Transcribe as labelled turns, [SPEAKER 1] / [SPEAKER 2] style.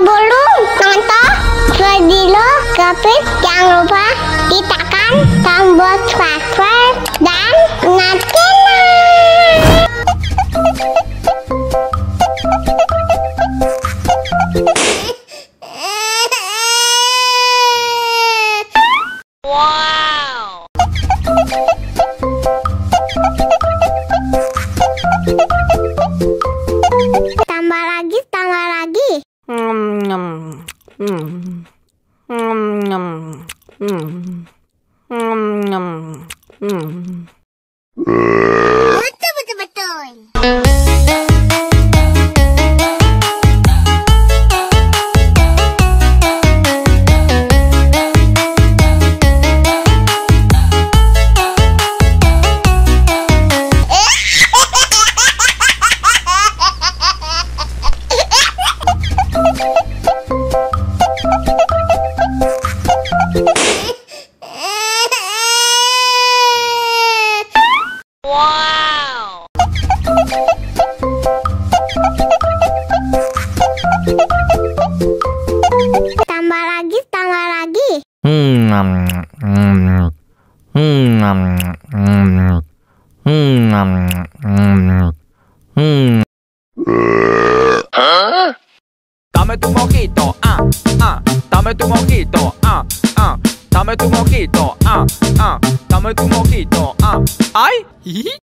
[SPEAKER 1] Sebelum nonton video Gavin, jangan lupa ditekan tombol subscribe dan nyalakan.
[SPEAKER 2] Wow.
[SPEAKER 1] Tambah lagi, tambah lagi. Betul.
[SPEAKER 2] Wow.
[SPEAKER 1] Tambah lagi, tambah lagi.
[SPEAKER 3] Dame tu mojito, dame tu mojito, dame tu mojito, dame tu mojito, ay, hihi.